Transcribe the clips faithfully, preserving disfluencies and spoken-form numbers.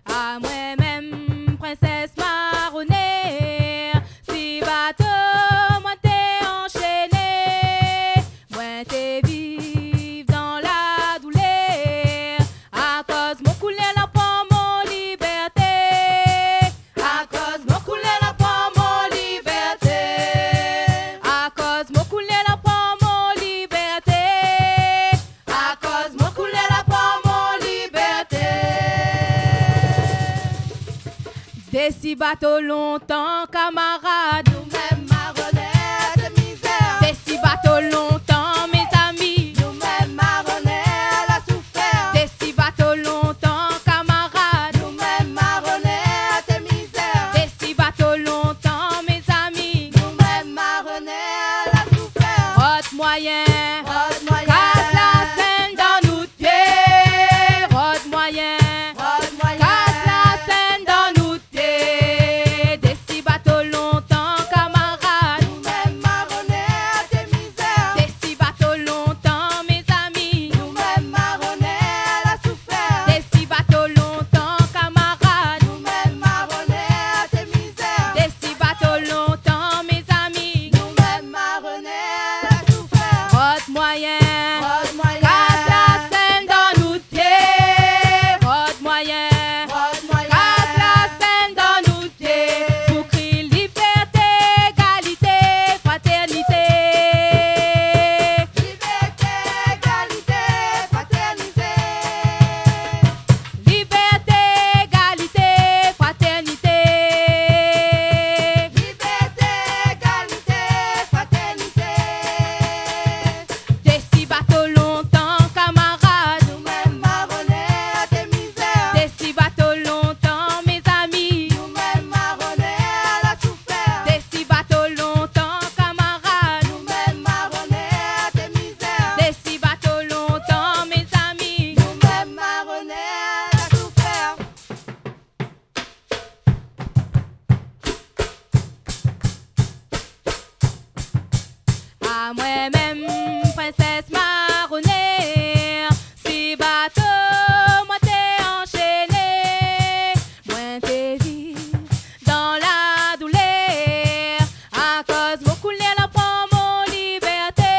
Amwin mèm, Prinsès Maronèr, si bato mwin té anshéné, mwin té viv dan la doulèr. Akoz mon koulèr la pran mon libèrté. Akoz mon koulèr la pran mon libèrté. Akoz mon koulèr la pran mon libèrté. Akoz mon koulèr la pran mon libèrté. Dési bato lontan, kamarad. Nou mèm maronèr té mizèr. Dési bato lontan, mézami. Nou mèm maronèr la soufèr. Dési bato lontan, kamarad. Nou mèm maronèr té mizèr. Dési bato lontan, mézami. Nou mèm maronèr la soufèr. Rod mwayin. Rod mwayin. Kas la sèn dan nout pié. Rod mwayin. Rod mwayin. Kas la sèn dan nout pié. Dési bato lontan, kamarad. Nou mèm maronèr té mizèr. Dési bato lontan, mézami. Nou mèm maronèr la soufèr. Dési bato lontan, kamarad. Nou mèm maronèr té mizèr. Dési bato lontan, mézami. Nou mèm maronèr la soufèr. Rod mwayin. Rod mwayin. Kas la sèn dan nout pié. Rod mwayin. Rod mwayin. Kas la sèn dan nout pié. Pou kri libèrté, égalité, fraternité. Libèrté, égalité, fraternité. Libèrté, égalité, fraternité. Libèrté, égalité, fraternité. Dési bato lontan, kamarad. Nou mèm maronèr té mizèr. Dési bato lontan, mézami. Nou mèm maronèr la soufèr. Dési bato lontan, kamarad. Nou mèm maronèr té mizèr. Dési bato lontan, mézami. Nou mèm maronèr la soufèr. Amwin mèm, Prinsès Maronèr, si bato mwin té anshéné, mwin té viv dan la doulèr, akoz mon koulèr la pran mon libèrté.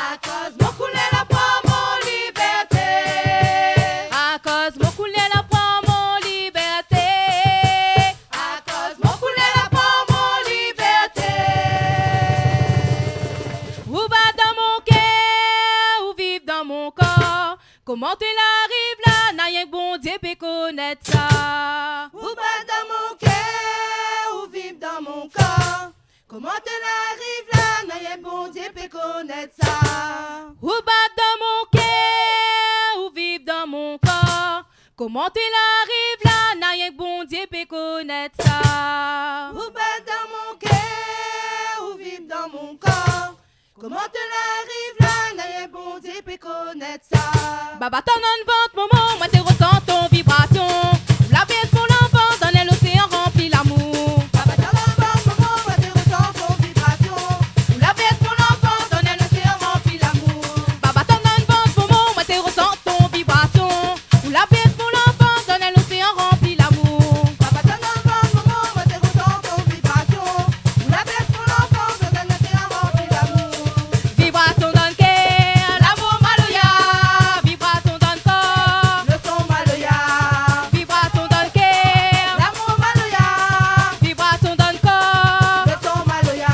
Akoz mon koulèr la pran mon libèrté. Akoz mon koulèr la pran mon libèrté. Akoz mon koulèr la pran mon libèrté. Ou bat dan mon kèr, ou viv dan mon kor. Koman té la ariv la, na rienk Bondié pé konèt sa. Ou bat dan mon kèr, ou viv dan mon kor. Koman té la ariv la, na rienk Bondié pé konèt sa. Ou bat dan mon kèr, ou viv dan mon kor. Koman té la ariv la, na rienk Bondié pé konèt sa. Ou bat dan mon kèr, ou viv dan mon kor. Koman té la ariv la, na rienk Bondié pé konèt sa. Baba, tann dan vant momon, mwin té resanti on vibrasion. Ou la bès mon lanfans dan in loséan ranpli lamour. Baba, tann dan vant momon, mwin té resanti on vibrasion. Ou la bès mon lanfans dan in loséan ranpli lamour. Baba, tann dan vant momon, mwin té resanti on vibrasion. Ou la bès mon lanfans dan in loséan ranpli lamour. Baba, tann dan vant momon, mwin té resanti on vibrasion. Ou la bès mon lanfans dan in loséan ranpli lamour. Vibrasion dan kèr, lamour maloya. Vibrasion dan kor, le son maloya. Vibrasion dan kèr, lamour maloya. Vibrasion dan kor, le son maloya.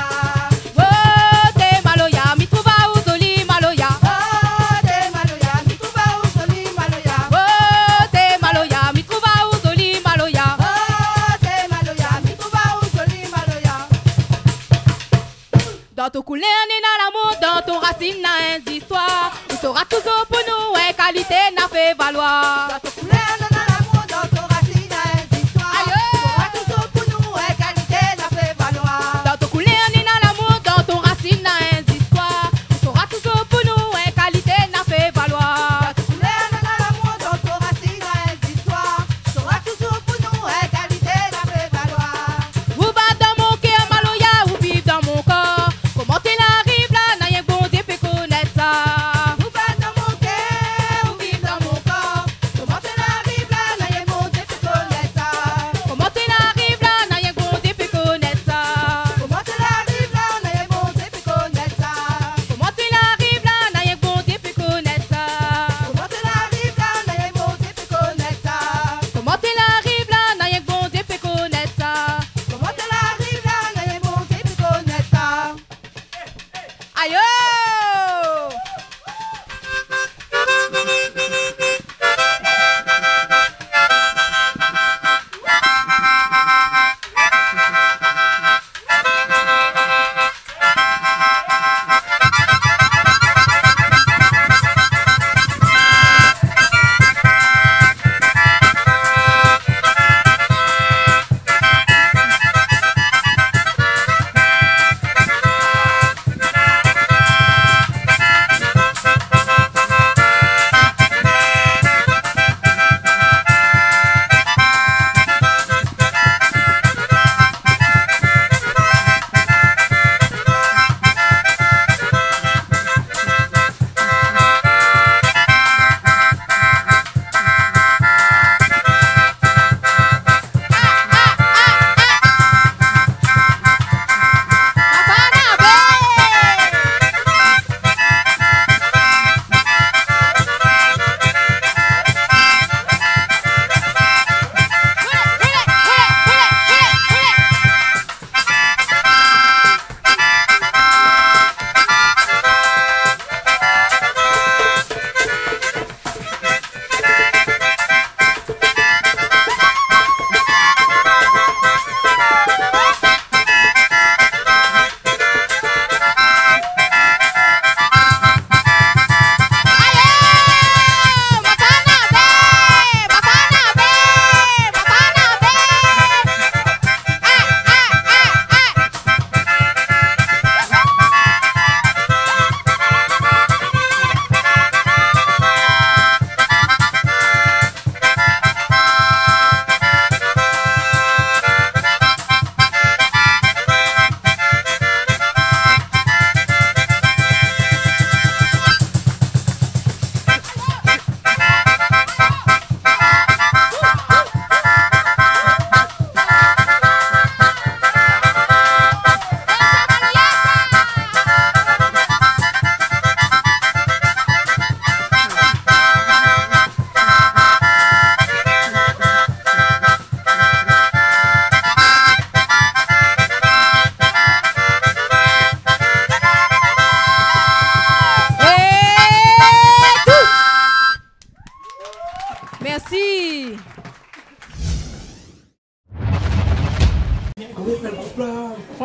Oh, té maloya, mi trouv aou zoli maloya. Oh, té maloya, mi trouv aou zoli maloya. Oh, té maloya, mi trouv aou zoli maloya. Oh, té maloya, mi trouv aou zoli maloya. Dan ton koulèr néna lamour, dan ton rasine na in zistoir. Ou sera touzour pou nou in kalité na fé valoir. Dan ton koulèr néna lamour, dan ton rasine na in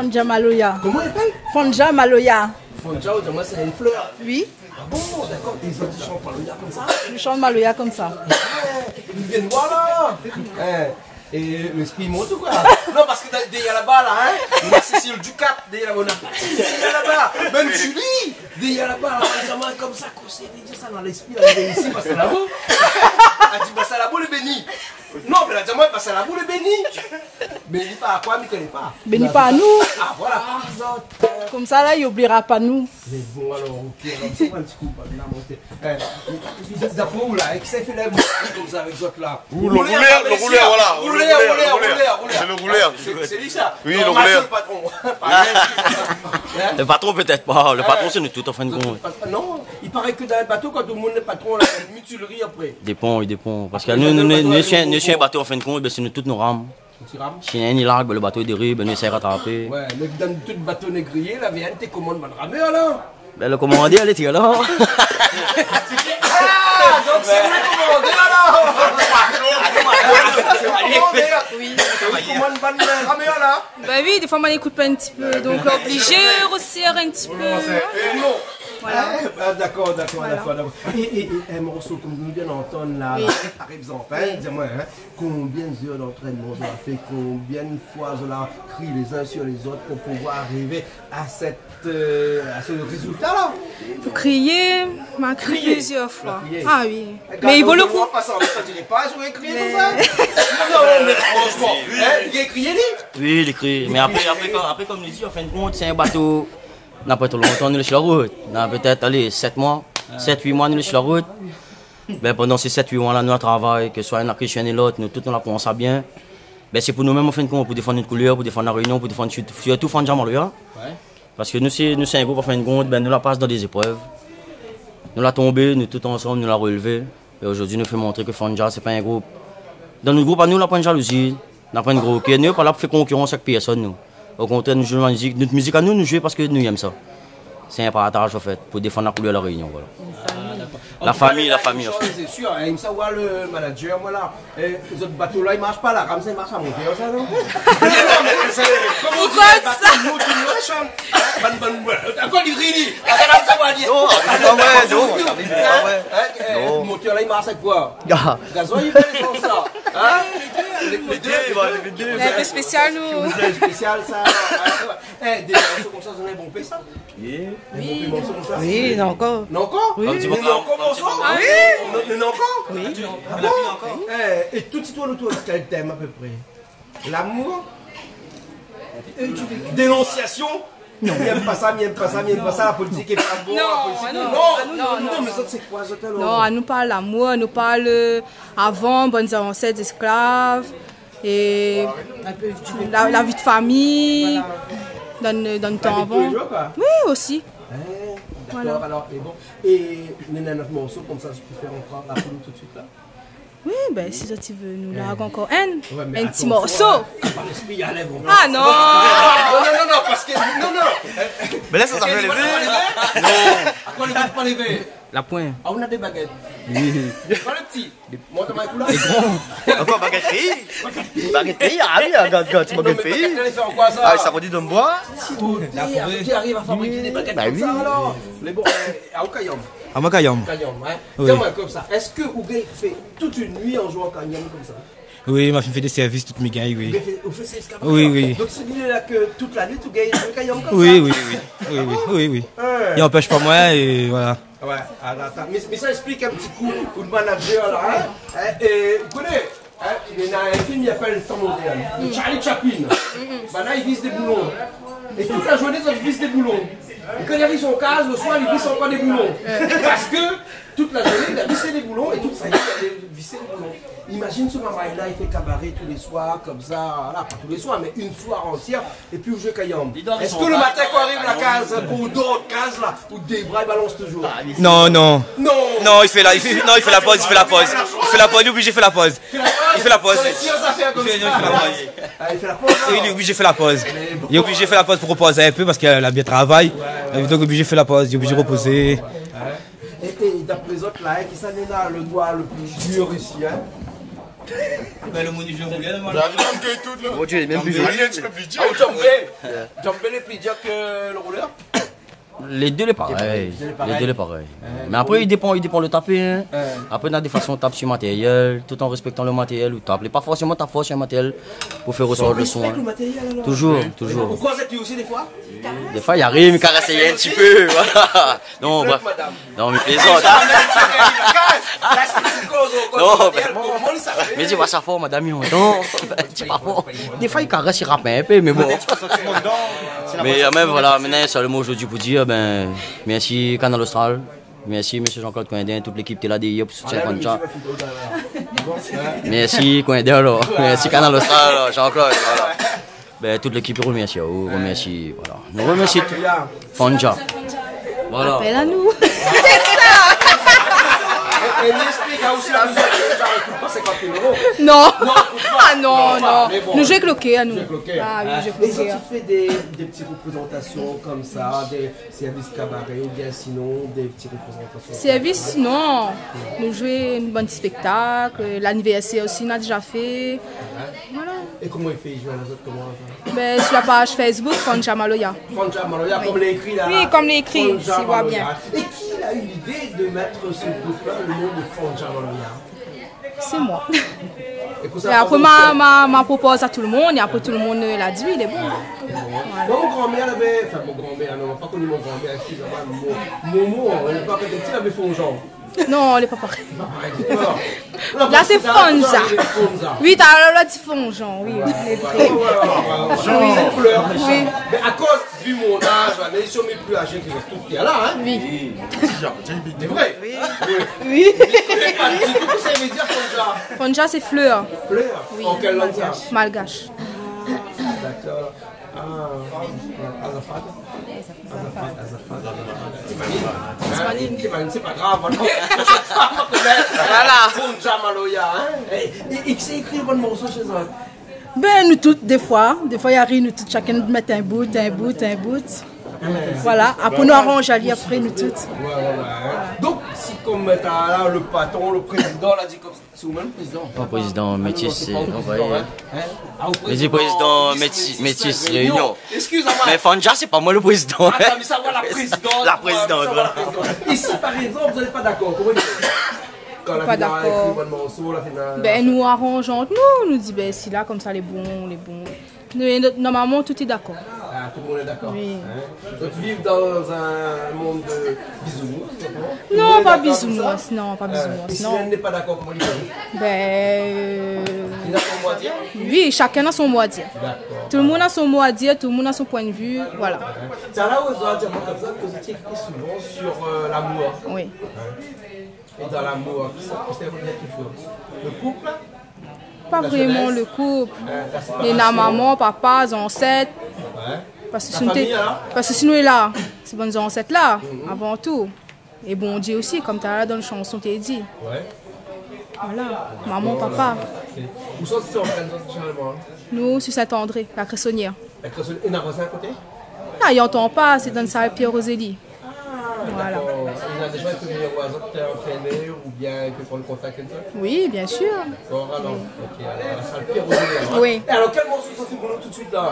Fondja maloya. Koman i apèl ? Fondja maloya. Fondja, ou di amoin sé in flèr. Oui. Ah bon, dakor. É zot i shant maloya konmsa ? Nou shant maloya konmsa. Eh, i vien voir la. Eh, é lespri i mont ou koi ? Non, parske dèrièr laba la, in, nou na Cécile Ducap dèrièr laba, nou na Paty dèrièr laba. Mèm Julie dèrièr laba la, i di amoin konmsa, kosa i vé dir sa dan lespri la, i vien isi, Basalabo. La di Basalabo lé béni. Non, mé la di amoin Basalabo lé béni. Béni par koi, mi koné pa. Béni par nou. Ah, voilà, par zot. Konmsa la, i oubliera pa nou. Mé bon, alor, OK, alor, sa va in ti kou, pa bien monté. Eh, dapré ou la, kisa i fé la, konmsa avèk zot la ? Ou le roulèr, le roulèr, voilà, le roulèr, le roulèr. Sé le roulèr. Sé, sé li sa. Oui, le roulèr. Non, Mathieu, le patron. Parèy. Le patron, pétèt pa. Le patron, sé nou tout, an fin de kont. Non, i paré ke dan in bato, kan tout le moun lé patron, la, mi tu le ri apré. Dépan, i dépan. Parske nou, nou, nou, nou, si in bato, an fin de kont, bin, sé nou tout nou ram. Ti ram. Si inn i larg, bin, le bato i dériv, bin, nou éséy ratrapé. Ouais, mé dan tout bato négriyé la, vien té komann bann ramèr la. Bin, le komandèr, lé ti la. Ah, donk sé li le komandèr la. Sé li le komandèr. Oui. Sé li le komann bann ramèr la. Bah oui, défoi, moin i ékout pa in ti pé, donk oblizé rosèr in ti pé, hein. Non. Voilà. Ah, dakor, dakor, dakor, dakor. É, é, é in morso konm nou vien antann la, la, par égzanp, hein, di amoin, hein, Konbien zèr d'antrènman zot la fé, konbien foi zot la kri lé zin sir lé zot pou pouvoir arivé a sèt, euh, a se rézilta la ? Pou kriyé, ma kri plizièr foi. Kriyé. Ah oui. Mé i vo le kou. Pas sa, sa diré pa, zot la kri konmsa. Non, non, mé fransman, hein, li la kriyé, li ? Oui, li kri. Mé apré, apré, kom, apré, kom li di, an fin de kont, sé in bato, na pa tro lontan nou lé si la rout. Na pétèt, alé, sèt moi, sèt, uit moi nou lé si la rout. Bin, pandan sé sèt, uit moi la, nou la travay, ke soi inn la kri si inn é lot, nou tout nou la pran sa bien. Bin, sé pou nou mèm, an fin de kont, pou défann nout koulèr, pou défann La Rényon, pou défann sirtou, sirtou Fondja Maloya. Ouais. Parske nou sé, nou sé in group, an fin de kont, bin, nou la pas dan dé zéprèv. Nou la tonbé, nou tout ansanm, nou la relevé. É zordi nou fé montré ke Fondja, sé pa in group. Dan nout group anou, la poin jalouzi. Na pa in gro kèr, nou lé pa la pou fé konkirans avèk pèrsone, nou. O kontrèr, nou zoué la mizik, nout mizik anou, nou zoué parske nou yèm sa. Sé in partaz, an fèt, pou défann la koulèr La Rényon, voilà. Ah, dakor. La fami, la fami, an fèt. Sé sir, hein, i sa voir le manager, voilà. Eh, zot bato la, i marsh pa la, konmsa i marsh a motèr, sa, non ? Non, non, mé sé, kom ou di, bato nou, nou, nou, machin. Bann, bann, voilà. Ankor, li ri, li. Ah, sa va, sa va, li. Non, ah, mé sé pa vré, non, sa, mé sé pa vré. Hein, eh, non. Motèr la, i marsh avèk koi ? Ah. Gazoil, i fé sa, sa. Hein ? Lé dé, lé dé. Lé in pé spésial, nou. Sé spésial, sa. Eh, dé morso konmsa, zot néna bonpé sa ? Oui. Dé bonpé morso konmsa ? Oui, néna ankor. Néna ankor ? Oui. Néna ankor morso ? Ah oui. Néna, néna ankor ? Oui. Ah bon ? Eh, é tout i tourn otour de kèl tèm, a pé pré ? Lamour ? Dénonsiasion ? Non. Mi yèm pa sa, mi yèm pa sa, mi yèm pa sa, la politik lé pa bon, la politik. Non, non, non, non, mé zot sé koi, zot, alor ? Non, anou parl lamour, anou parl, euh, avan, bann zansèt, zésklav, é la, la vi de fami, dan, dan tan avan. Avèk tou lé zour, koi ? Oui, osi. Hein, dakor, alor, é bon. É néna in ot morso konmsa, mi pé fé ankor la pou nou tout suit la ? Oui, bin, si zot i vé, nou larg ankor inn, in ti morso. Ouais, mé atansion, hein, pa lespri, alé, bon. Ah non. Non, non, non, non, parske, non, non. Mé la, sa, sa fé lévé. Non. Akoz lé pa lévé ? La poin. Ah, ou na dé bagèt. Oui. Koi, le pti ? Mont amoin in kou la. Lé gran. Ankor bagèt péi. Bagèt péi, ah oui, gard, gard, ti bagèt péi. Non, mé bagèt la, i fé an koi, sa ? Ah, sa i vé dir dan boi. La foré. Ti ariv a fabriké dé bagèt konmsa, alor. Bah oui. Mé bon, eh, a ou Kayam ? Amoin Kayam. Kayam, hein. Oui. Di amoin konmsa, èske ou gingn fé tout in nuit an zouan Kayam konmsa ? Oui, ma fine fé dé sèrvis tout mi gingn, oui. Ou gingn fé, ou fé sèrvis konmsa ? Oui, oui. Donk, sé bien la ke tout la nuit ou gingn zoué Kayam konmsa ? Oui, oui, oui. Oui, oui, oui, oui. Ah bon ? Ouais. I anpèsh pa moin, é voilà. Ouais, ah, atann. Mé, mé sa i ésplik in ti kou, out manager la, hein. Hein, é, ou koné, hein, néna in film i apèl Tan modèrn, de Charlie Chaplin. Banna i vis dé boulon. É tout la zourné, zot i vis dé boulon. É kan i ariv son kaz, le soir, i vis ankor dé boulon. Parske tout la zourné, li la visé dé boulon é tout sa, li la visé dé boulon. Imazine se marmay la, i fé kabaré tou lé soir, konmsa, la, pa tou lé soir, mé in soiré antièr, épi ou zoué Kayam. Èske le matin, kan ou ariv la kaz, kan ou dor kaz la, out dé bra i balans touzour ? Non, non. Non. Non, i fé la, i fé, non, i fé la poz, i fé la poz. I fé la poz, li lé oblizé fé la poz. I fé la poz. Sa, sé in zafèr konmsa. I fé, non, i fé la poz. Ah, i fé la poz, alor. Oui, li lé oblizé fé la poz. Mé bon. Li lé oblizé fé la poz pou repozé in pé parske la bien travay. Ouais. Donk, oblizé fé la poz, li lé oblizé repozé. Ouais. É, é dapré zot la, hein, kisa néna le doi le pli dir isi, hein ? Bin, lo moun i zoué roulèr, la. Bon, tu es même plus joli. Alé, tu peux plus dire. Ah, ou djambé. Djambé lé pli dir ke lo roulèr. Lé dé lé parèy. Lé dé lé parèy. Lé dé lé parèy. Mé apré, i dépan, i dépan lo tapé, in. Apré, na dé fason tap si matérièl, tout an réspèktan lo matérièl ou tap. Lé pa forséman tap for si in matérièl pou fé rosort lo son, in. Ou réspèk lo matérièl, alor ? Toujour, toujour. Ou koz èk li osi, défoi ? Défoi, i ariv, mi karès ali in ti pé, voilà. Non, bref. Non, mi plézant. Non, mé, mé di pa sa for, madam, i antann. Di pa for. Défoi, i karès, i rap in pé, mé bon. Mé, euh, mèm, voilà, mintnan, solman zordi pou dir, bin, mèrsi Kanal Austral. Mèrsi, mésyé Jean-Claude Coindin, tout lékip té la dèrièr pou soutien Fanja. Mèrsi, Coindin, alor. Mèrsi, Kanal Austral, alor, Jean-Claude, voilà. Bin, tout lékip i romèrsi aou, romèrsi, voilà. Nou romèrsi tout. Fanja. Voilà. Apèl anou. Sé sa. É, é li ésplik aou osi la mizik, sa i kout pa sinkant mil éro. Non. Non, i kout pa. Ah non, non. Mé bon. Nou zoué èk lo kèr, nou. Zoué èk lo kèr. Ah oui, nou zoué èk lo kèr. É zot i fé dé, dé ti reprézantasion konmsa, dé sèrvis kabaré oubien sinon dé ti reprézantasion ? Sèrvis, non. Nou zoué in bann ti spèktak, lanivèrsèr osi, nou la déza fé. Voilà. É koman i fé, i zoué, lézot, koman ? Bin, si la paz Facebook, Fanja Maloya. Fanja Maloya, oui, konm lé ékri la. Oui, konm lé ékri, Fanja Maloya. É ki la u lidé de mèt so group-la, lo non de Fanja Maloya ? Sé moin. É apré, ma, ma, ma propoz a tout lo moun, é apré tout lo moun, euh, la di, lé bon. Voilà. Moin, mon granmèr lavé, anfin, mon granmèr, non, pa koni mon granmèr, ékskiz amoin, mon, mon, mon, lé pa pétèt, lavé Fonjan. Non, lé pa parèy. Pa parèy ditou, alor. La, sé Fanja. Oui, talèr la di Fonjan, oui. Voilà, voilà, voilà. Oui. Sé in flèr. Oui. Mé akoz, vu mon az, la, mé si ou mèt pli azé ke tout, la, in. Oui. Sé vré. Oui. Oui. Mé pa ditou kosa i vé dir Fanja. Fanja, sé flèr. Flèr ? Oui, an kèl lang sa ? Malgash. Malgash. Dakor. Ah, Azafad. Azafad, Azafad. Timanine. Timanine, Timanine, sé pa grav, non. Voilà. Fanja Maloya, in. É, é, é kisa i ékri bann morso shé zot ? Bin, nou tout, défoi, défoi i ariv, nou tout, shakinn i mèt in bout, in bout, in bout. Voilà, apré nou aranz ali apré, nou tout. Ouais, ouais, ouais. Donk, si konm, euh, ta la, lo patron, lo prézidan, la di konmsa, sé ou mèm lo prézidan, in ? Prézidan, ah non, métis, non, sé pa lo prézidan, in. Mé di prézidan, vis-prézidan, métis, vis-prézidan, Réunion. Ékskiz amoin. Mé Fanja, sé pa moin lo prézidan. Ah, sa, mé sa, voilà, prézidan. La prézidan, voilà. É si, par égzanp, zot lé pa dakor, koman i fé ? Kan la fine ékri bann morso, la fine... Bin, nou aranz ant nou, nou di, bin, si la, konmsa, lé bon, lé bon. Nou, normalman, tout lé dakor. Ah, tout lo moun lé dakor. Oui. In ? Zot i viv dan in monn de bizounous, non ? Non, pa bizounous, non, pa bizounous, non. É si inn lé pa dakor, koman i fé ? Bin, euh, oui, shakinn na son mo a dir. Dakor. Tout lo moun na son mo a dir, tout lo moun na son poin de vi, voilà. Sé la ou zot i di amoin konmsa ke zot i ékri souvan sur, euh, lamour. Oui. In ? É dan lamour, kisa, kisa i rovien toujour ? Lo koup ? Pa vréman lo koup. La zénès ? Euh, la séparasyon ? Néna momon, papa, zansèt. Ouais. La famiy, alor ? Parske si nou lé la, sé bann zansèt la, avan tou. É Bondié osi, konm talèr dan lo shanson té di. Ouais. Voilà, momon, papa. Dakor, OK. Ousa zot i antrèn, zot, zénéralman ? Nou, si Saint-André, la Cressonnière. La Cressonnière, é na voizin a koté ? Ah, i antann pa, sé dan sal Pierre Rosély. Ah, dakor. Voilà. Néna dé moun i pé vni oir zot, té antrèné oubien i pé pran kontak èk zot ? Oui, bien sûr. Dakor, alor, OK, alor, la sal Pierre Rosély, alor, in ? Oui. É alor, kèl morso zot i fé pou nou tout suit la ?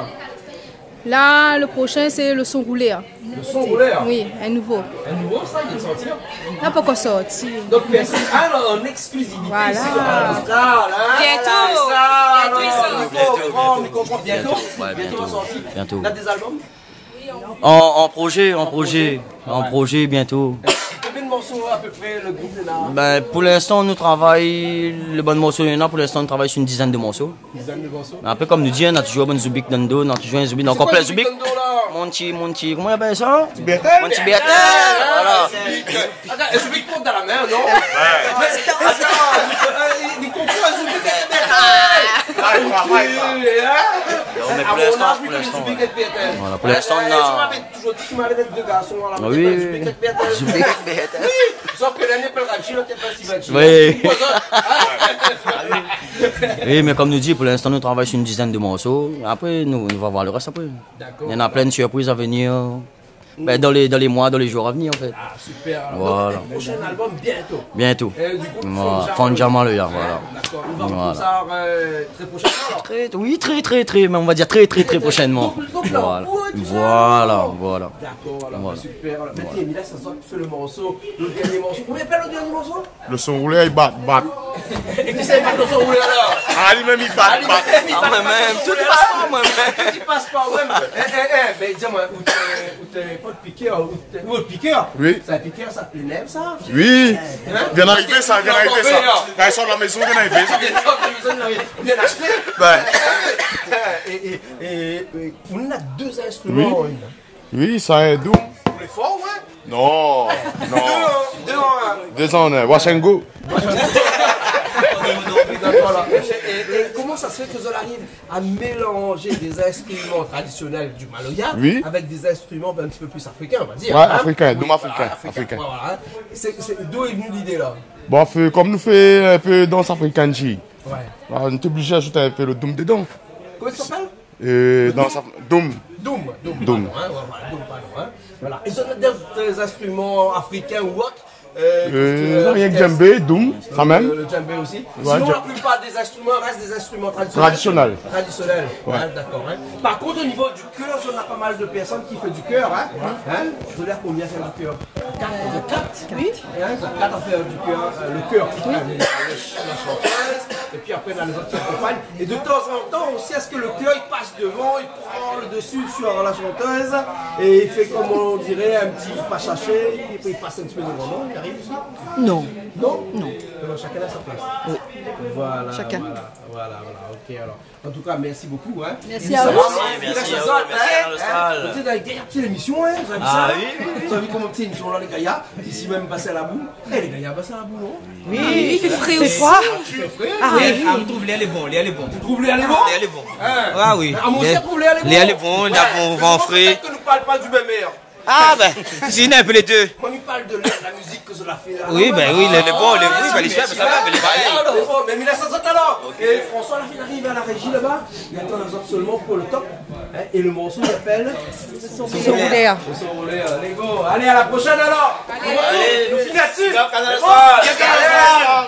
La, lo proshin, sé lo son roulèr. Lo son roulèr ? Oui, in nouvo. In nouvo, sa, i vien sortir ? La pankor sorti. Donk, mèrsi. Ah, non, an éksklisivité isi, voilà, sur Kanal Austral, in ? Bientôt. Sé sa, bientôt, alor, i sa. Bientôt, bientôt. Bientôt, ouais, bientôt. Bientôt sorti. Bientôt. Na dé album ? An, an projé, an projé, an projé bientôt. Konbien de morso a pé pré lo group la ? Bin, pou linstan, nou travay, lé bann morso néna, pou linstan, nou travay sur in dizèn de morso. Dizèn de morso. Apré, konm nou di, in, na toujour bann zoubik dan lo do, na toujour in zoubik, na ankor plin zoubik. Sé koi zoubik dan lo do la ? Mon ti, mon ti, koman i apèl sa ? Ti bèrtèl. Mon ti bèrtèl, voilà. Atann, in zoubik i pran dan la min, non ? Ouais. Mé atann, euh, li, li konfon in zoubik èk in bèrtèl. Ouais, ouais, ouais. OK, in ? Non, mé pou linstan, pou linstan, ouais. Voilà, pou linstan, nou na... Toujour di ke mi navé dé garson a la maison, oui, oui, oui. Zoubik èk bèrtèl. Zoubik èk bèrtèl. Oui, sof ke l'inn i apèl Radji, lot i apèl Sivadji. Oui. Oui, mé konm nou di, pou linstan, nou travay sur in dizèn de morso. Apré, nou, nou va oir lo rès apré. Dakor. Néna plin de surpriz a vnir. Ben, dans les, dans les mois, dans les jours à venir, en fait. Ah, super. Alors, donc, voilà. Prochain album bientôt. Bientôt. Et du coup, voilà. Fanja Maloya. Fanja Maloya, voilà. Hein, d'accord. On va retrouver ça, euh, très prochainement, alors. Très, oui, très, très, très, mais on va dire très, très, très prochainement. Donc, donc, là, on pourrait tout ça, alors. Voilà, voilà. D'accord, alors, ben, super. Voilà. Alors, maintenant, Emile, sa sort, fé le morso, le dernier morso. Koman i apèl le dernier morso ? Le son roulèr i bat, bat. É kisa i bat le son roulèr la ? Ah, li mèm i bat, bat. Ah, li mèm i bat. Ah, moin mèm, tout i pas pa moin mèm. Tout i pas pa moin mèm. Eh, eh, eh, ben, di amoin, ou té, ou té pa pikèr, ou té, ou pikèr ? Oui. Sa pikèr, sa, lé nèv, sa ? Oui. Hein ? Vien arivé sa, vien arivé sa. Hein ? Kan i sort la mézon, vien arivé sa. Kan i sort la mézon, vien ashté. Ben. É, é, é, é, ou na dé instriman, oui. Oui, sa in doum. Ou lé for, ouais ? Non, non. Dé an, dé an, hein. Dé an, hein. Wash and go. D'accord, alors. Et, et, et comment ça se fait que vous arrivez à mélanger des instruments traditionnels du maloya, oui, avec des instruments un petit peu plus africains, on va dire, hein ? Ouais, africain, doum africain, africain. Oui, voilà, africain. Ouais, voilà, hein. C'est, c'est, d'où est venue l'idée, là ? Bon, fé, kom nou fé in pé dans africaine, si. Ouais. Voilà, nou té oblizé azout in pé le doum dedan. Comment ça s'appelle ? Euh, dans sa, doum. Doum, doum, doum. Pardon, hein, ouais, voilà, doum, pardon, hein. Voilà. Et ça, des, des instruments africains ou autres, euh, euh, rienk djembé, doum, sa mèm. Euh, le djembé aussi. Ouais. Sinon, la plupart des instruments restent des instruments traditionnels. Traditionnel. Traditionnel. Ouais. Hein, d'accord, hein. Par contre, au niveau du cœur, on a pas mal de personnes qui font du cœur, hein. Hein ? Vous avez combien à faire du cœur ? Quatre, vous êtes quatre ? Oui. Hein, vous êtes quatre à faire du cœur, euh, le cœur. Oui. Hein, la, la chanteuse, et puis après, on a les autres qui accompagnent. Et de temps en temps aussi, est-ce que le cœur, il passe devant, il prend le dessus sur la chanteuse, et il fait, comme on dirait, un petit pas chercher, il passe un petit peu devant, non ? Il arrive aussi ? Non. Non ? Non. Alors, chacun a sa place. Oui. Voilà, chacun. Voilà, voilà, voilà, ok, alors. En tout cas, merci beaucoup, hein. Merci à vous. Merci, merci à vous, merci à Kanal Austral. Hein, vous êtes dans les dernières petites émissions, hein, vous avez vu ça ? Ah oui, oui, oui. Vous avez vu comment c'est, ils sont là, les gars, ici même, passé à la boue. Eh, les gars, passé à la boue, non ? Oui, il fait frais aussi. Ah, il fait frais. Ah oui. Ah, mi trouv li lé bon, li lé bon. Ou trouv li lé bon ? Li lé bon. Hein ? Ah oui. Ah, moin osi, mi trouv li lé bon. Li lé bon, li lé bon, van fré. Ouais. Mais c'est pour ça que nous parlons pas du même air. Ah, ben, si, in pé lé dé. Moin, mi parl de la, la mizik ke zot la fé la. Oui, ben oui, lé, lé bon, lé, oui, ben, lé bon, mé sa va, mé lé parèy. Ah, lé bon, mé mi lès azot alor. Ok. É François, la, li ariv a la réji laba. Li atann azot solman pou le top. Hein, é le morso i apèl Le son roulèr. Le son roulèr, let's go. Allez, à la prochaine alors. Allez. Allez, nou fini la-dsi. Top Kanal Austral. Top Kanal Austral.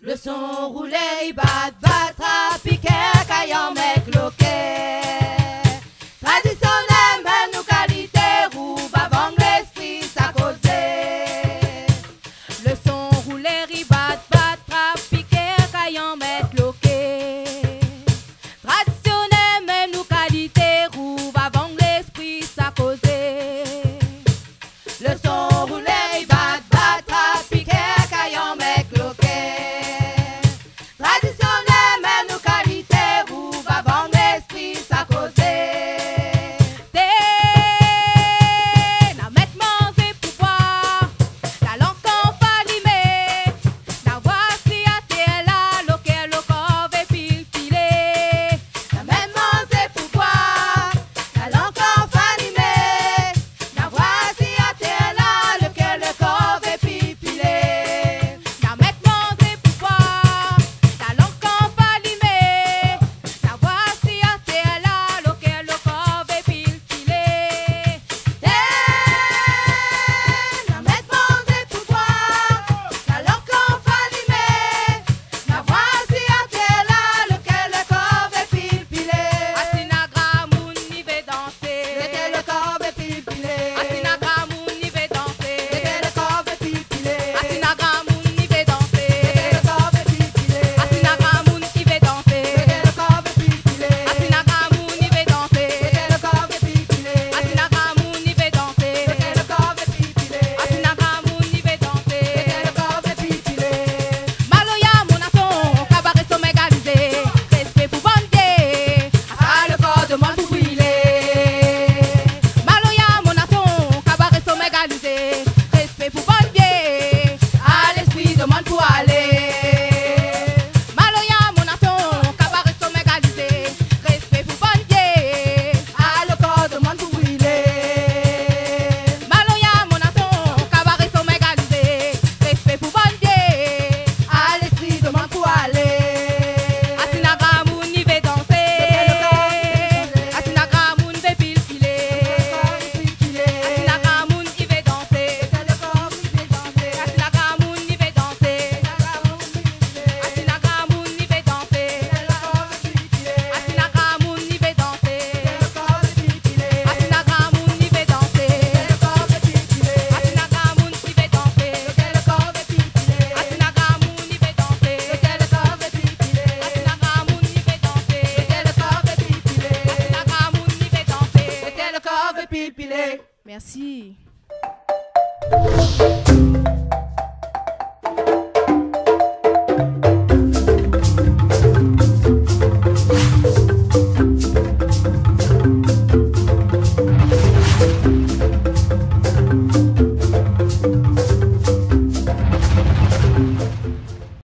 Le son roulèr i bat, bat, trapikèr, kayanm èk lokèr. Tradisionèl, mèm nou kalité, rouv avan léspri sa kozé. Le son roulèr i bat, bat, trapikèr, kayanm èk lokèr. Tradisionèl, mèm nou kalité, rouv avan léspri sa kozé. Le son roulèr i bat, bat, trapikèr, kayanm èk lokèr. Tradisionèl, Merci.